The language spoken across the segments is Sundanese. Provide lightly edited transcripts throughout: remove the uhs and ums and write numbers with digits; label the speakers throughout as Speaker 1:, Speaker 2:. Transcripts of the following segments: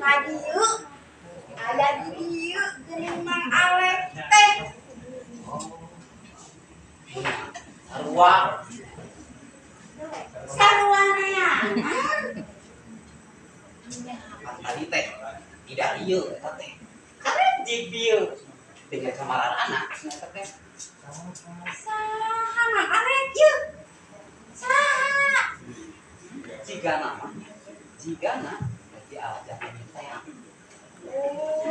Speaker 1: Ka dieu aya di dieu geuning Mang Alek teh.
Speaker 2: Sarua.
Speaker 1: Sarua neangan.
Speaker 2: Pan tadi teh tidak ieu eta teh. Karek jig bieu. Tinggal kamaran anak eta teh.
Speaker 1: Saha Mang Alek ieu? Saha?
Speaker 2: Jiga namanya. Jigana berarti alat teh.
Speaker 1: Oh.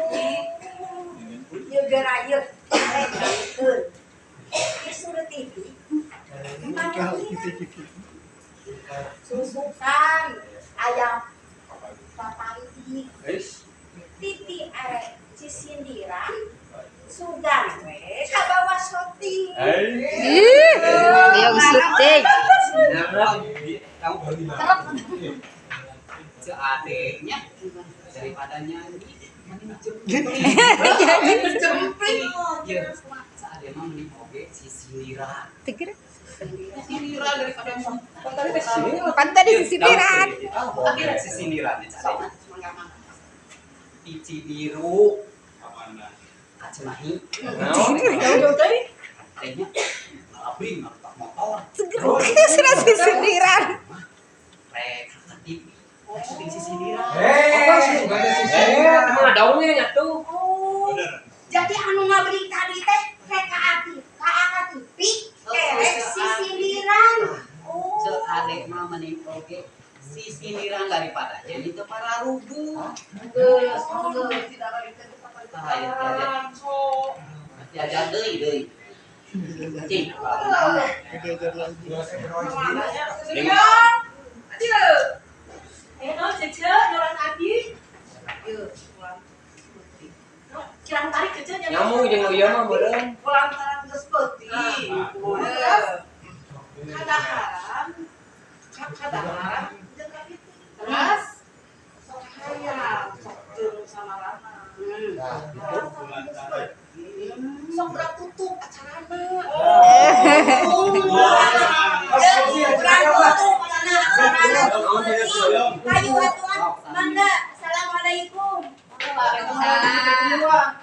Speaker 1: Ieu geura ieu arek dangukeun. Ieu surut TV. Susukan aya papanggih.
Speaker 2: Geus.
Speaker 1: Titi arek sisindiran sugan we kabawa syuting.
Speaker 3: Ih, yang syuting.
Speaker 2: Kamu seadenya daripada nyanyi mending jempling. Jempling. Ya, seadenya mah mending oge sisindiran.
Speaker 3: Teger.
Speaker 2: Sisindiran daripada
Speaker 4: Pan tadi teh sini.
Speaker 3: Pan tadi sisindiran.
Speaker 2: Tapi rek sisindiran seadenya. Di Cibiru ka Cimahi.
Speaker 4: Jauh-jauh tadi.
Speaker 2: Tehnya ngalabring ngarutak motor.
Speaker 3: Teger. Sudah sisindiran.
Speaker 2: Rek ka TV. Rek syuting sisindiran.
Speaker 4: Apa sih bukan sih? Emang ada daunnya nya tuh.
Speaker 1: Oh. Jadi anu ngabrik tadi teh rek ka ati, ka TV, erek sisindiran. Oh.
Speaker 2: Ceuk adek mah mending oge sisindiran daripada nyanyi teu pararuguh.
Speaker 5: Geus, geus tidak balik ke
Speaker 2: Tah, ya, diajar. Diajar deui deui. Cing,
Speaker 5: Aduh.
Speaker 6: Eh, naon, Cece, nyoran abi?
Speaker 5: Ieu.
Speaker 6: Kirang tarik, Cece, nya.
Speaker 4: Nyamuk jeung nu ieu mah meureun.
Speaker 5: Lantaran geus peuting. Terus kadaharan, kadaharan jeung kapiting. Terus sok hayang, sok jeung samarana. Sok berat tutup acarana.
Speaker 1: Oh. Urang tutup acarana acarana. Hayu atuh, mangga. Assalamualaikum.
Speaker 6: Waalaikumsalam.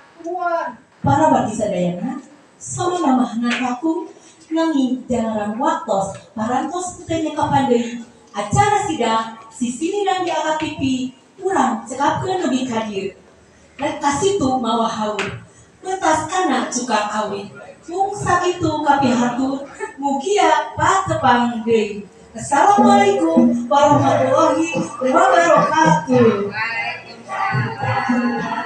Speaker 7: Para wargi sadayana, sama namahna kakung nanging jalaran waktos parantos teu nyekapan deui acara sidang sisiniran di Akak TV urang cekapkeun dugi ka dieu. Rek ka situ mawa haur, pentas kana cukang awit. Mung sakitu kapihatur, mugia patepang deui. Assalamualaikum warahmatullahi wabarakatuh.
Speaker 3: Waalaikumsalam.